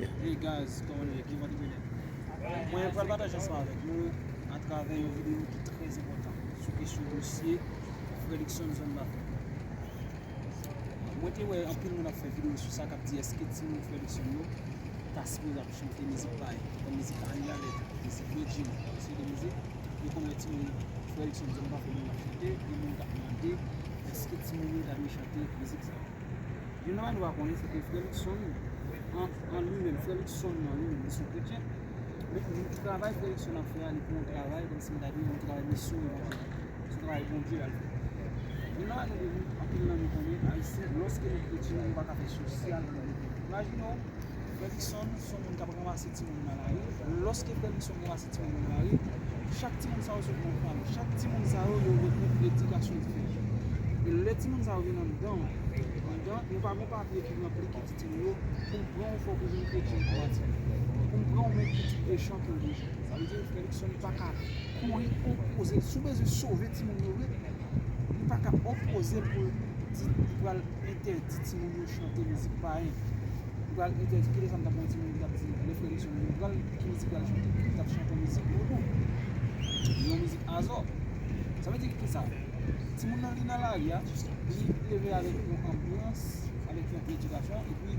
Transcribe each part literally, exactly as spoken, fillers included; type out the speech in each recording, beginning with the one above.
Hey guys, kòman nou ye? Guy Vandremene. Mwen pral pataje ansanm avèk nou atravè yon videyo ki trè enpòtan sou kesyon dosye Fredrickson Zònbafè. Mwen te wè anpil moun ap fè videyo sou sa, k ap di èske timoun Fredrickson yo ta sipoze ap chante mizik pa yo, kòm mizik Annie Lalette, mizik Bedjine, yon seri de mizik. Yo konn wè timoun Fredrickson Zònbafè moun ap chante, gen moun k ap mande èske timoun yo ta dwe chante mizik sa yo. Youn nan bagay nou pa konnen, se ke Fredrickson, an, an li menm, Fredrickson an li menm, li se yon kretyen. Men, travay Fredrickson ap fè a, li pran yon travay, kòmsi m ta di, yon travay misyon evanjelik. Se yon travay Bondye l al fè. Youn nan bagay nou dwe, anpil nan nou konnen, Ayisyen, lòske nou kretyen, nou pa ka fè sosyal nan nou peyi. Imajine w, Fredrickson se yon moun k ap ranmase timoun nan lari. Lòske Fredrickson ranmase timoun nan lari, chak timoun sa yo se yon fanmi. Chak timoun sa yo, yo rekonèt edikasyon diferan. E lè timoun sa yo vin anndan, anndan, nou pa gen papye ki ranpli ki di timoun yo, pou m pran w, fòk ou vin kretyen pou w pati. Pou m pran w, men ki ti echan pou w deja. Sa vle di, Fredrickson pa ka kouri opoze l. Si w bezwen sove timoun yo vre, li pa ka opoze l pou l di li pral entèdi timoun yo chante mizik payen. Li pral entèdi, kite sa m t ap pran timoun ki t ap di, lè Fredrickson vin pran l, ki mizik pral chante? Li t ap chante yon mizik vodou. Yon mizik azò. Sa vle di ki sa? Timoun nan li nan lari a, li leve avèk yon anbyans, avèk yon edikasyon, epi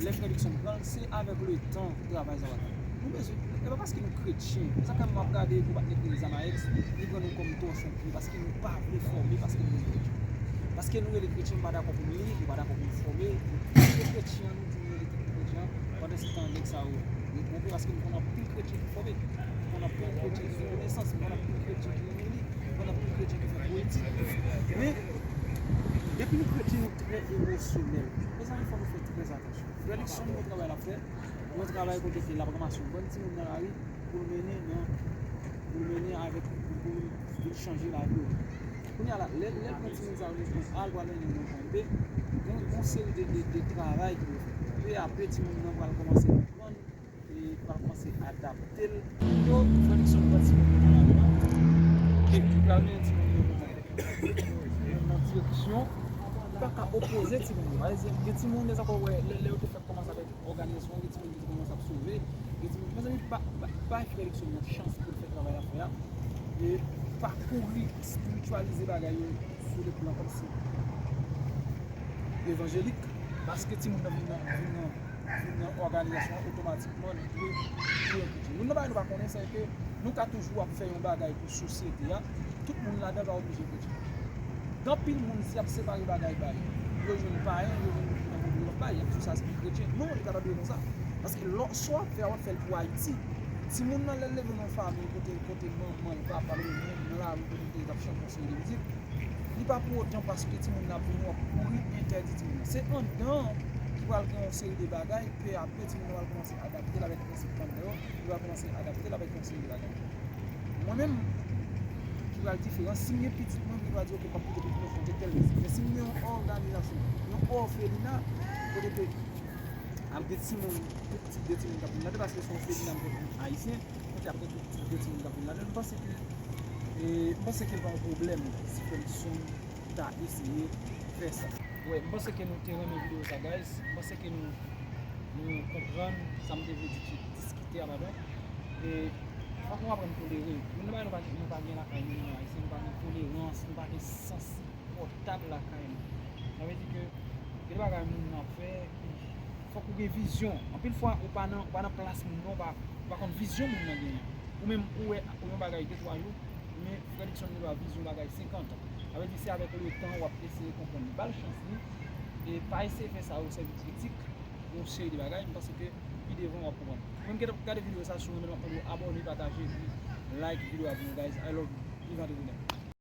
lè Fredrickson pran l, se avèk letan travay sa va fèt. Nou bezwen, e pa paske nou kretyen. Se sa k fè m ap gade pou pa t nèg nan Zamaex, li pran nou kòm tòchon, paske nou pa vle fòme, paske nou rele kretyen. Paske nou rele kretyen, nou pa dakò pou nou li, nou pa dakò pou nou fòme. Nou rele kretyen, nou di nou rele tèt nou kretyen. Pandan se tan, nèg sa yo, yo twonpe, paske nou konn anpil kretyen ki fòme. Nou konn anpil kretyen ki gen konesans, nou konn anpil kretyen ki renmen li, nou konn anpil kretyen ki fè pwezi. Men, depi nou kretyen, nou trè emosyonèl. Mezanmi, fò nou fè trè atansyon. Fredrickson, yon travay l ap fè, yon travay kote ke l ap ranmase yon bann timoun nan lari pou l mennen nan, pou l mennen avèk, pou, pou l vin chanje lavi yo. Kounye a la, lè, lè l pran timoun sa yo, li di, al pral mennen yo nan K M P, gen yon seri de, de, de travay ki dwe fèt. Pe a pe, timoun nan pral kòmanse konprann, e pral kòmanse adapte l. Yo, Fredrickson pran timoun yo nan lari a, e li pral mennen timoun yo nan, nan direksyon, li pa ka opoze timoun yo. Pa egzanp, gen timoun, lè sa w wè, lè, lè yo te fèk kòmanse avèk òganizasyon, gen timoun ki te kòmanse ap sove, gen timoun, mezanmi, ba, ba, bay Fredrickson yon chans pou l fè travay l ap fè a. E pa kouri espirityalize bagay yo sou le plan kòmsi evanjelik, paske timoun nan vin nan, vin nan, vin nan òganizasyon an, otomatikman li dwe, dwe yon kretyen. Youn nan bagay nou pa konnen, se ke nou ka toujou ap fè yon bagay pou sosyete a, tout moun ladan pa oblije kretyen. Gen anpil moun, si y ap separe bagay ba yo, yo jwenn payen, yo jwenn moun ki nan moun yo, y ap bay, y ap di sa se pou kretyen. Non, li pa ta dwe konsa. Paske lò, sa w ap fè a, w ap fè l pou Ayiti. Timoun nan, lè l leve nan yon fanmi kote, kote manman l, papa l, oubyen moun nan lari kote l te ye t ap chante yon seri de mizik, li pa pou otan paske timoun nan ap vini, w ap kouri entèdi timoun nan. Se anndan an ki pral gen yon seri de bagay, pe a pe, timoun nan pral kòmanse adapte l avèk prensip pandan yo, li pral kòmanse adapte l avèk yon seri de bagay. Mwen menm, ki pral diferan, si m gen pitit mwen, m pral di, "Ok, m ap kite pitit mwen chante tèl mizik." Men si m gen yon òganizasyon, yon òfelina, kote ke ap gen timoun, tout tip de timoun k ap vin ladan, paske se yon òfelina m fè pou ayisyen, kote ap gen tout tip de timoun k ap vin ladan, m panse ke, e, m panse ke l pa yon pwoblèm si Fredrickson ta eseye fè sa. Wè, m panse ke nou te renmen videyo sa, guys. M panse ke nou, nou konprann sa m te vle di, diskite a, padon. E fòk nou aprann tolere. Youn nan bagay nou pa gen, nou pa gen lakay nou, nou ayisyen, nou pa gen tolerans, nou pa gen sans sipòtab lakay nou. Sa vle di ke gen de bagay moun nan ap fè, fòk ou gen vizyon. Anpil fwa, ou pa nan, ou pa nan plas moun nan, ou pa, ou pa konn vizyon moun nan genyen. Ou menm, ou wè yon bagay de twa jou, men Fredrickson gen dwa viv yon bagay senkant an. Sa vle di se avèk letan w ap eseye konprann li. Ba l chans li. E pa eseye fè sa yo sèvi kritik, yon seri de bagay. M panse ke pi devan w ap konprann. Ou menm ki t ap gade videyo sa, si w renmen l, w ap mande w abòne, pataje, epi like videyo a pou nou, guys. I love you. Viv Andremene.